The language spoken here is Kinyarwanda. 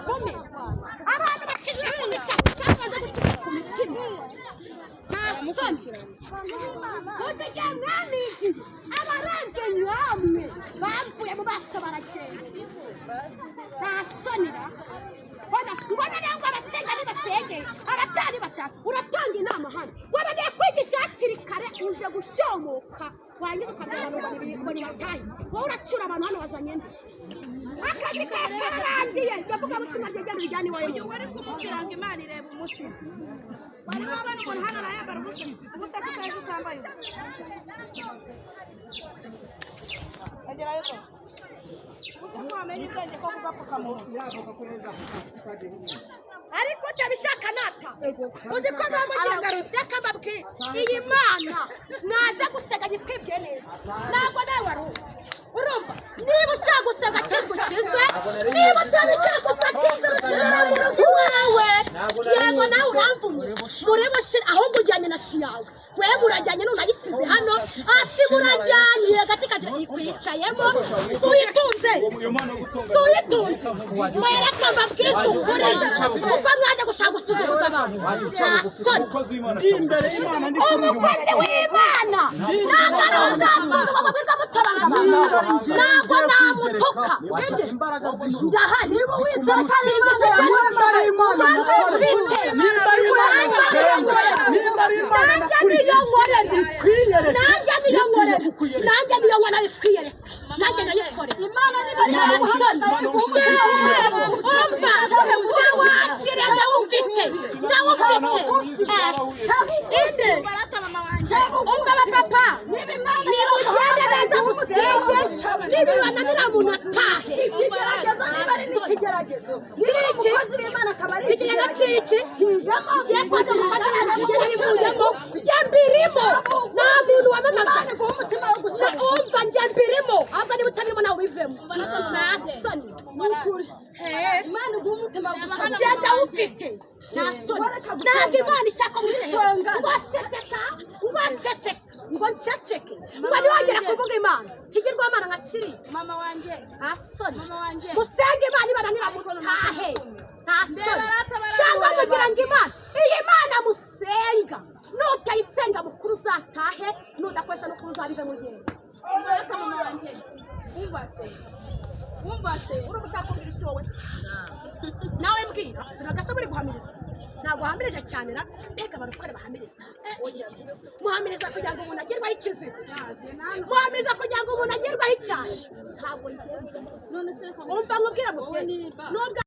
Abagome, abantu bakijwe ku misatsi cyangwa baza gukizwa ku mitima, nta soni. Muzigihe mwamigiye abarenze nyamwe bamvuye mu maso baragenda, nta soni ra. Bona ngo noneho ngo abasenga nibasengeye, abatari batanu. Uratanga inama hano, wananiye kwigisha hakiri kare, uje gushomoka, wangiza ukabwira abantu ngo nibatahe. Wowe uracyura abantu hano, wazanye nde? Akazi kawe kararangiye. Ndavuga butumwa ryegera rijyana iwawe. Uyu wari kumubwira ngo Imana ireba umutima. Wari wabona umuntu hano arayambara ubusa ubusa, ko utaje utambaye ubusa. Agerayo ko ubusa ko wamenya ubwenge ko kugapfukamunwa. Ariko utabishaka nata uzi ko bamugira ngo reka mbabwire, iyi Mana mwaje gusenga nyikwibye neza, ntabwo nawe wari uzi. Urumva, niba ushaka gusenga kizwe ukizwe, niba utabishaka ufate wawe. Yego, nawe uramvumye muri bushira, ahubwo ujyanye na shi yawe. Wewe murajyanye none ayisize hano ashi, murajyanye agati kagira ikwicayemo. Si uyitunze, si uyitunze. Mwereka mbabwize ukuri, kuko mwajya gushaka gusuzuguza abantu, nta soni. Ndi imbere y'Imana, ndi kuri uyu Umukozi w'Imana ntabwo ari uzasuzugurwa ngo wirirwe mutabanga abantu, ntabwo namutuka. Imbaraga z'ijuru. Ndahari. Nimba ari Imana Ndazifite. Nimba ari Imana nsenga, nimba ari Imana Nanjye niyo nkorera. Ikwiyereke. Nanjye niyo nkorera. Kukwiyereka. Nanjye niyo nkorera, ikwiyereka, nanjye ndayikorera. Imana niba ari umva, ndawakire, ndawufite, ndawufite. Inde umva, abapapa nimugende neza musenge, nibibananira muntu atahe. Ikigeragezo niba ari n'ikigeragezo. Kiki? Umukozi w'Imana akaba ari Ikigega kiki ngiye kwanda umukozi nabivuyemo, njye mbirimo, nta muntu wamamagaye. Umutima wo guca. Umva, njye mbirimo, ahubwo niba utabirimo nawe ubivemo, nta soni. Imana iguha umutima wo guca. Genda ufite, nta soni. Ntabwo Imana ishaka mushehe ngo ceceka, ngo ceceka, ngo nceceke, ngo ntiwongere kuvuga Imana kigirwamana nka kiriya. Mama wanjye. Nta soni. Mama wanjye. Musenge Imana ibananira mutahe, nta soni. Ndeba. Cyangwa mugira ngo Imana, iyi Mana musenga, nutayisenga mukuru uzatahe, nudakoresha n'ukuru uzabive mu genda. Umbarata mama wanjye. Umva se. Umva se. Urumva ushaka kumbwira iki wowe? Nawe mbwira, sinagasa muri guhamiriza. Ntabwo wahamirije cyane ra. Mbega barukore bahamiriza. Muhamiriza kugira ngo umuntu agerwaho ikiziba, muhamiriza kugira ngo umuntu agerwaho icyasha. Ntabwo ngiye. None se Umva nkubwira mubyeyi, nubwo